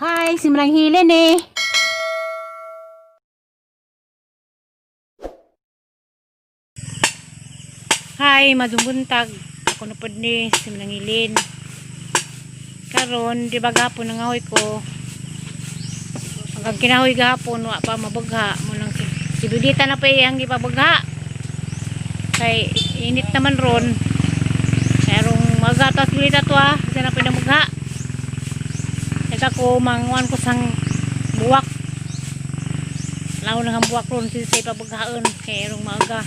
Hi, si Manang Hilen eh. Hi, madumbuntag. Ako na pod ni si Manang Hilen. Karon, di ba gahapon nangahoy ko. Hanggang kinahoy gahapon, wa pa mabagha. Munang si Dudita na pa iyang gipabagha. Kay init naman ron. Merong maga tas Dudita to ah. Isa na pinamugha. Kaya ko manguan ko sang buwak. Laon ang buwak ron si sa ipabaghaon kay erong maaga.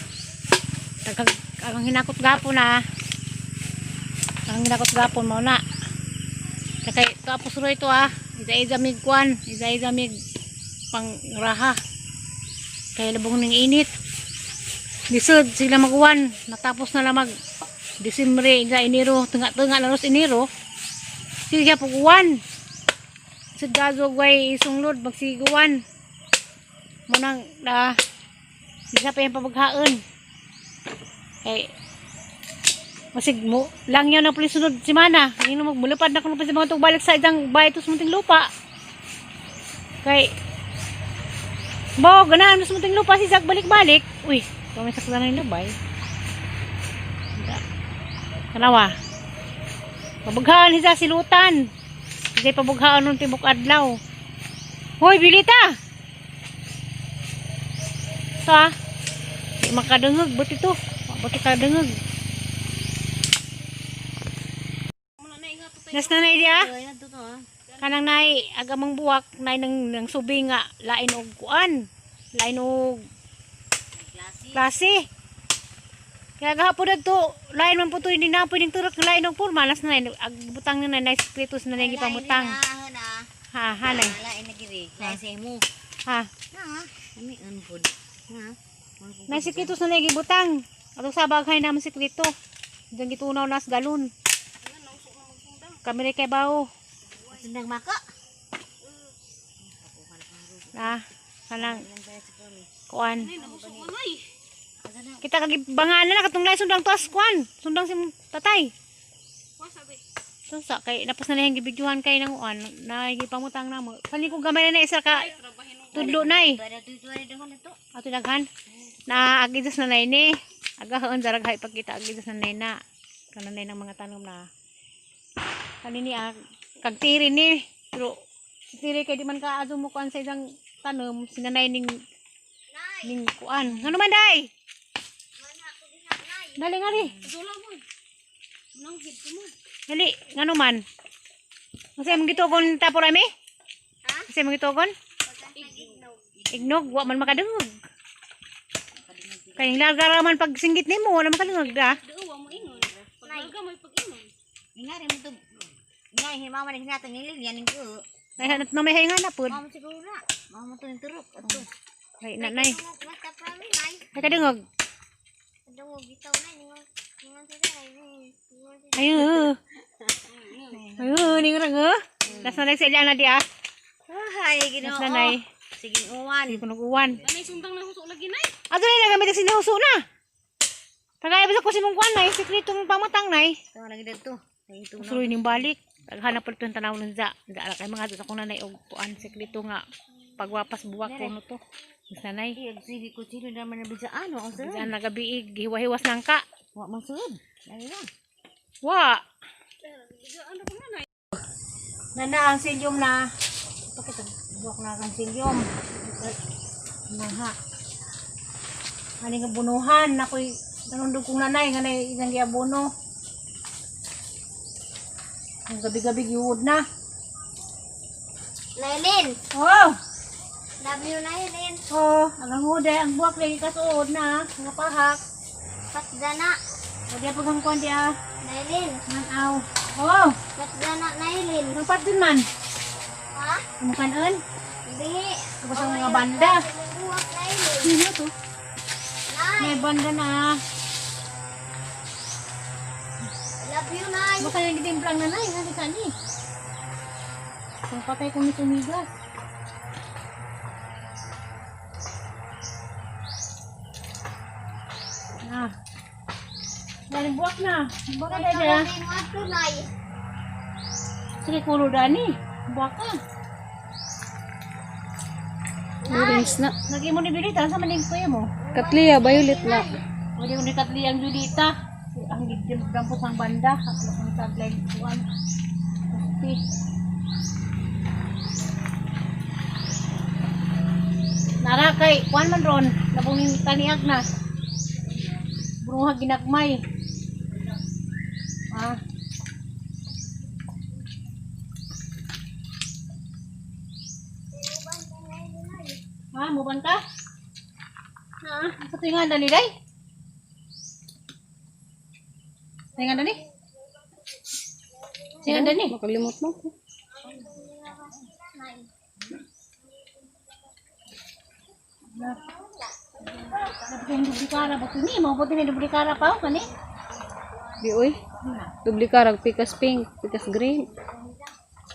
Tagag ang hinakot gapon ah. Ang hinakot gapon mao na. Kay tapos ro ito ah. Isa-isa mig kwan, isa-isa mig pangraha. Kay labong ning init. Lisod sila maguwan, natapos na lang mag Disembre, isa Enero, tunga-tunga na ros Enero. Sige puguan. Sa gazo way isunglod magsiguan. Munang na isa pa yung pabaghaan. Kay masig mo lang yun ang pulis sunod semana. Hindi na magmulupad na kuno pa sa mga tugbalik sa isang bahay to sa munting lupa. Kay Bo, ganahan mas munting lupa si Zach balik-balik. Uy, kami sa na yung labay. Kanawa. Pabaghaan siya silutan. Hindi pabughaan ng tibok adlaw. Hoy, bilita! Sa? Di makadungog. Buti to. Buti kadungog. Nas na na iya? Kanang nay agamang buwak nay nang subi nga lain og kuan. Lain og klase. Kaya gahapon na to, lain man po to, hindi na pwedeng turok lain og porma. Nas na ag butang na nay sikretos na nay gipamutang. Ha, hanay. Lain na giri. Lain sa imo. Ha. Na, kami unpod. Na. Nay sikretos na nay gibutang. Atong sa bagay naman sikreto. Diyan gitunaw nas galon. Kami rin kay bao. Sundang maka. Ah, kanang kuan. Kita kagibanganan na katong lain sundang tuas kuan. Sundang si tatay. Tunsa kay napas na lang gibidyuhan kay nang kuan na gipamutang namo. Sali ko gamay na na isa ka tudlo nay. Ato daghan. Na agidas na nay ni. Agaon darag hay pagkita agidas na nay na. Kananay ng mga tanom na. Kanini ah, kag tiri ni. Pero tiri kay di man ka azo mo kuan sa isang tanom sinanay ning ning kuan. Ngano man day? Dali ngari. Dali, ngano man? Kasi mong gitugon tapo rami? Ha? Kasi mong gitugon? Ignog, wa man makadungog. Kay larga man pag singgit nimo, wala makadungog da. Ingari mo to. Ingari himama na hinatang nilil yan ko. Nay hanap na may hinga na pud. Mama siguro na. Mama to yung turok. Ato. Ay nanay. Mata prami nay. Ay kadungog. Dungog bitaw nay ningon ningon sila nay. Ningon sila. Ayo. Ayo, ning rang oh. Das na sa na di ah. Ay, Ginoo. Das na nay. Sige, uwan. Sige kunog uwan. Anay sundang na husok lagi nay. Ato na nagamit ang sinuhuso na. Tagay ba sa kusimong kuan nay, sikretong pamutang nay. Ito lagi dito. Ay, ito na. Suloy ning balik. Taghanap pala itong tanaw nun za. Za ala kay mga ato akong nanay og kuan sekreto nga pagwapas buwak ko no to. Mas nanay. Ay, sige ko sino naman na bisaan wa ang Diyan nagabi gihiwa-hiwas nang ka. Wa man sud. Dali lang. Wa. Nana ang silyom na. Bakit ang buwak na ang silyom? Naha. Ani nga bunuhan ako'y nanundog kong nanay nga nay isang giabono. Ang gabi-gabi giwod na. Nailin! Oh! Love you, Nailin. Oh, ang hude, ang buwak lagi kasuod na, nga pahak. Pasdana. O diya pag ang kuwan diya, Nailin. manaw. Oh, Pasdana, Nailin. ang part man. Ha? Umukanon, Hindi. tapos ang mga banda. Buwak, Nailin. Sino to? Nay! May banda na. Love you, Nay. Baka yung gitimplang na nay, nga ni. Kung patay kong nitumigas. Na. Galing buwak na. Buwak na Nay, dyan. Nailin, what to, Nay? Sige, kulo dani. Baka. Orange na. Nagimo ni Bilita, sa maning kuya mo? Katliya, violet na. Wala mo ni Katli ang Julita. Ang gigil lang po sang banda. Ako ang taglay kuan. Pusti. Nara kay kuan man ron, labong taniag na. Bruha ginagmay. Ah. Ha, muban ka? Ha, sa tingan dali day? Tingan dali? Tingan dali. Makalimot mo ko. Dapat yung duplikara ba ni? Mo po ni duplikara pa kani? Di oy. Duplikara pikas pink, pikas green.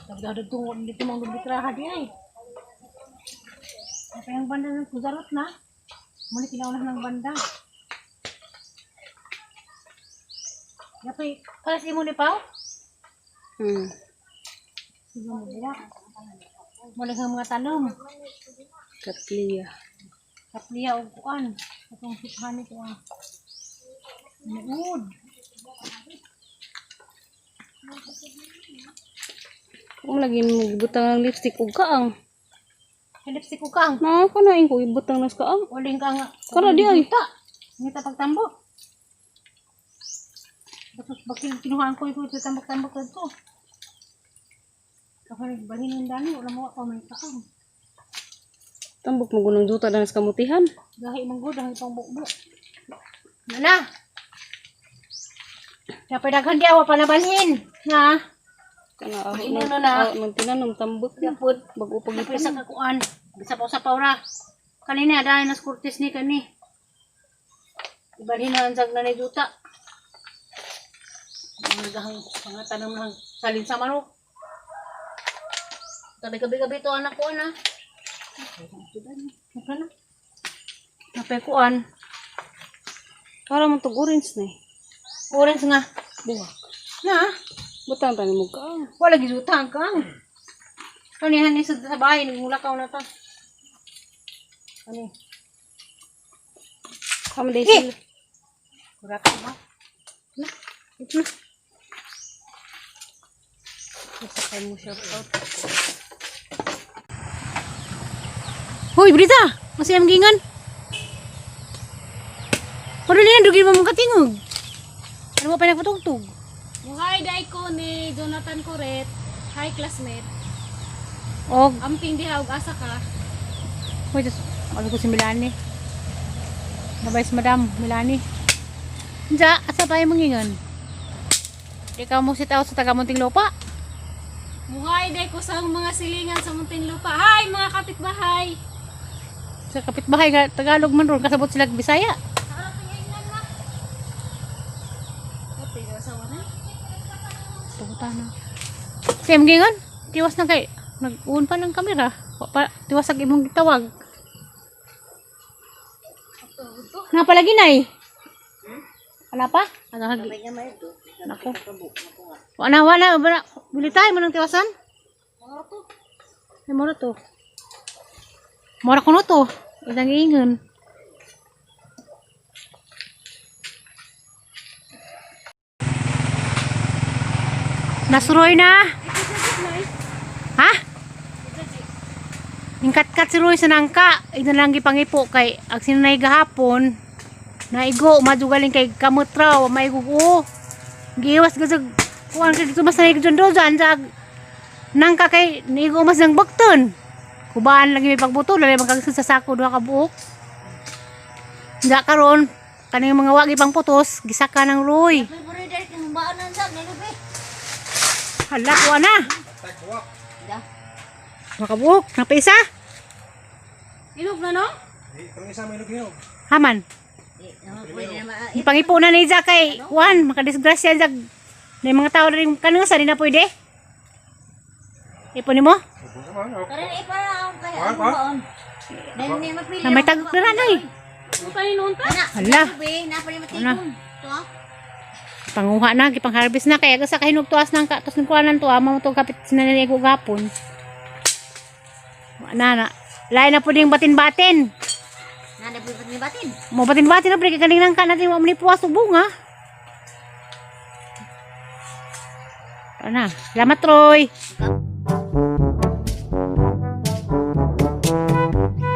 Dagdag tungo dito mong duplikara di ay. Apa yung banda ng kuzarot na? Muli kinaulah ng banda. Yapay, kalas imo ni Pao? Sige mo dira. Muli ang mga tanom. Katliya. Kapliya og kuan. Atong siphan ko ah. Nuod. Kung lagi mo butang ng lipstick ug kaang. Lipstick ko kang. Na ko na ko ibutang nas kaang. Uling ka nga. Kara di ay. Ta. Ngita pagtambok. Tapos bakil kinuhaan ko ito sa tambok-tambok ko. Kapag balhin ng dami, wala mo ako may kaang. Tambok mo gunang duta danas kamutihan. Gahi mong good, ang itong bukbo. Na na. Dapat daghan di awa panabalhin. Na. Kana ako Ino na na. Nang tinanom tambok na. Yapod. Bago pag Dapat sa kakuan. Bisa pa sa paura. Kanina dahil nas kurtis ni kani. Ibalhin na ang sag na ni duta. Ang gahang mga tanong ng salin sa manok. Gabi-gabi-gabi to anak ko na. Ano na? Napekuan. Para man tog orange na eh. Orange nga. Buwak. Na, Butang tani mo kaang. wala gizuta ang kang. Kanihan ni sa bahay, nagmulakaw na ta. Ano? Kamo day sila. Kuraka ba? Na, ito na. Sakay mo shout out. Hoy, Brita! Masayang gingan. Pero niya, dugin mo mong katingog. Ano ba pa nagpatugtog? Buhay day ko ni Jonathan Coret. Hi classmate. Og, Amping diha og asa ka. hoy, tas, ano ko si Milani. Nabay si Madam, Milani. Diya, asa pa yung mangingan? Di ka mo sit out sa taga Muntinlupa. Buhay day ko sa mga silingan sa Muntinlupa. Hi mga kapitbahay. Sa kapitbahay, nga, Tagalog man ron, kasabot sila Bisaya. Ate, asawa na. Tugutan na. Same gingan, tiwas na kay, nag-uon pa ng kamera. Wa pa, tiwas ang imong gitawag. Nga pala ginay. Wala pa? Ano hagi? Nako. Wala, wala, wala. Bili tayo mo ng tiwasan. Ay, mura to. Mura kuno to. Isang ingon. Nasuroy na. Ha? Ningkat-kat si Roy sa nangka. Ito lang gipangipo kay ang sinanay gahapon. Naigo, madugaling kay kamot raw, maigo ko. Giiwas ka sa kuan kay dito mas naigo dyan dyan sa nangka kay naigo mas ng bakton. Kubaan lagi may pagbuto, lali magkagsa sa sako duha ka buok. Nga karon kaning mga wagi pang putos, gisaka ng Roy. May puro dahil kang baanan sa nalubi. Hala, kuha na. Makabuok, napaisa. Inog na no? Haman. Ipangipo na ni Jack kay Juan, makadisgrasya Jag. Na yung mga tao na rin kanang sa di na pwede. Ipo ni mo? Karon ipara ang kay ang baon. Dahil ni mapili. Na may tagok na nanay. Uta ni noon ta. Hala. Lubi, na pa ni matigom. To. ah. Panguha na, gipang harvest na kaya sa kahinog tuas nang ka tos nagkuanan to ama mo to kapit sinaniligo gapon. Wa na na. Lain na po ding batin-batin. Nada po ni batin. Mo batin-batin na pre kay kaning nangka natin wa man ni puwas og bunga. Ana, salamat Roy. Ikaw.